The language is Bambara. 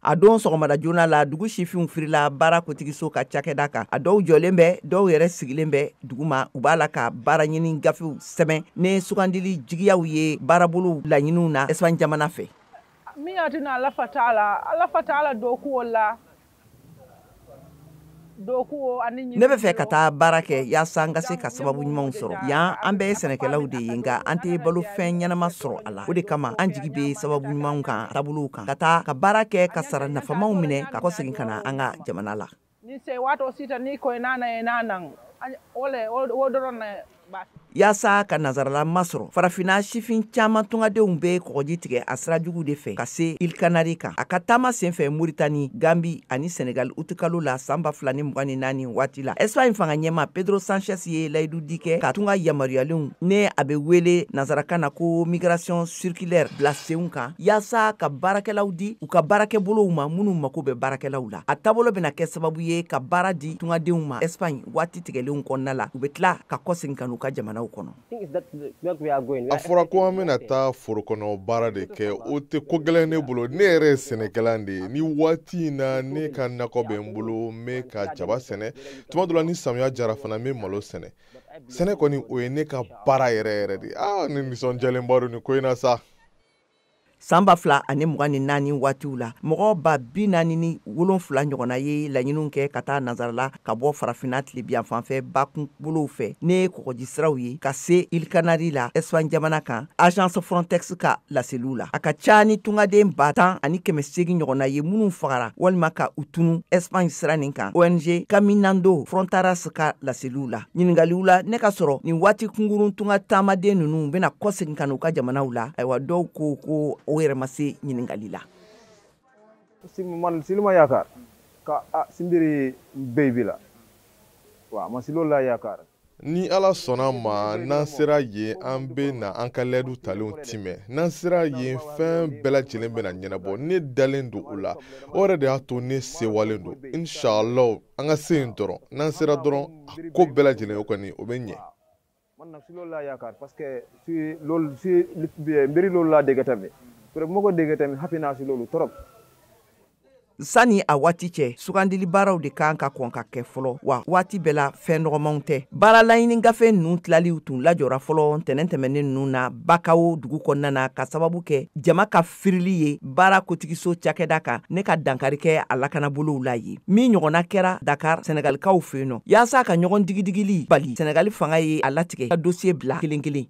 A don sɔgɔmada joona la, dugu sifinw firila baara kotigiso ka cakɛda kan. A dɔw jɔlen bɛ, dɔw yɛrɛ sigilen bɛ duguma, u b'a la ka baara ɲini gafew sɛbɛn ni sugandili jigiyaw ye baarabolow laɲiniw na Espagne jamana fɛ. Min y'a tina ala fa t'a la, ala fa t'a la dɔw la. Ne bɛ fɛ ka taa baara kɛ yaasa n ka se ka sababu ɲumanw sɔrɔ yan. An bɛɛ ye sɛnɛkɛlaw de ye, nka an tɛ balofɛn ɲɛnama sɔrɔ a la. O de kama an jigi bɛ sababu ɲumanw kan, taabolow kan, ka taa ka baara kɛ, ka sara nafamaw minɛ, ka kɔsegin ka na an ka jamana la. Ni se waatɔ sisan ni ko n'a na n'a o dɔrɔn. Yaasa ka nansarala masɔrɔ, farafinna sifin caman tungadenw bɛ kɔgɔji tigɛ a sira jugu de fɛ ka se Îles Canaries kan. A ka taama senfɛ Muritani, Gambi ani Senegal, utikalo la san 2024 waati la, Espagne fanga ɲɛma Pedro Sanchez ye layidu di kɛ ka tunga yamaruyalenw, ne a bɛ wele nansarakan na ko migration circulaire, bila senw kan yaasa ka baarakɛlaw di u ka baarakɛbolow ma minnu mako bɛ baarakɛlaw la. A taabolo bɛna kɛ sababu ye ka baara di tungadenw ma Espagne waati tigɛlenw kɔnɔna la, u bɛ tila ka kɔsegin ka n'u ka jamanaw kɔnɔ. A fɔra ko an bɛna taa foro kɔnɔ baara de kɛ, o tɛ ko gɛlɛn ne bolo. Ne yɛrɛ ye sɛnɛkɛla de ye. Ni waati in na, ne ka nakɔ bɛ n bolo, n bɛ ka jaba sɛnɛ. Tuma dɔ la, ni samiya jara fana, n bɛ malo sɛnɛ. Sɛnɛ kɔni, o ye ne ka baara yɛrɛ yɛrɛ de ye. Aa, ne nisɔndiyalenba don nin ko in na sa. San 2024 waatiw la, mɔgɔ 47 000 ɲɔgɔnna ye laɲiniw kɛ ka taa nansarala ka bɔ farafinna tilebiyan fanfɛ bakun bolow fɛ ne ye kɔgɔji siraw ye ka se Îles Canaries la, Espagne jamana kan, agence Frontex ka laseliw la. A ka ca ni tungaden 10 800 ɲɔgɔnna ye minnu fagara walima ka u tunu Espagne sira nin kan, ONG Caminando Fronteras ka laseliw la. Ɲininkaliw la ne ka sɔrɔ nin waati kunkurun, tunga taamaden ninnu bɛna kɔsegin ka n'u ka jamanaw la. Ayiwa, dɔw ko ko o yɛrɛ ma se ɲininkali la. Si man si lu ma yaakaar ka ah si mbiri béy bi la, waaw, man si loolu laa yaakaar. Ni Ala sɔnna ma, n'an sera yen, an bɛ na an ka layidu talenw timɛ. N'an sera yen, fɛn bɛɛ lajɛlen bɛna ɲɛnabɔ. Ne dalen don o la, o yɛrɛ de y'a to ne sewalen don. Inshallah, an ka se yen dɔrɔn. N'an sera dɔrɔn, a ko bɛɛ lajɛlen, o kɔni, o bɛ ɲɛ. Man nag si loolu laa yaakaar, parce que si loolu si mbiri loolu laa dégg tamit, peut bu ma ko déggee tamit, happy naa si loolu trop. Sani a waati cɛ, sugandili baaraw de kan ka kɔn ka kɛ fɔlɔ, wa waati bɛɛ la fɛn nɔgɔmanw tɛ. Baara laɲini gafe ninnu tilaliw tun lajɔra fɔlɔ ntɛnɛn tɛmɛnen ninnu na Bakawo dugu kɔnɔna na, ka sababu kɛ jama ka firili ye baara kotigiso cakɛda kan ne ka dankari kɛ a lakanabolow la ye. Min ɲɔgɔnna kɛra Dakar, Senegalikaw fɛ yen nɔ. Yaasa ka ɲɔgɔn digidigili bali, Senegali fanga ye a latigɛ ka dossier bila kelen kelen.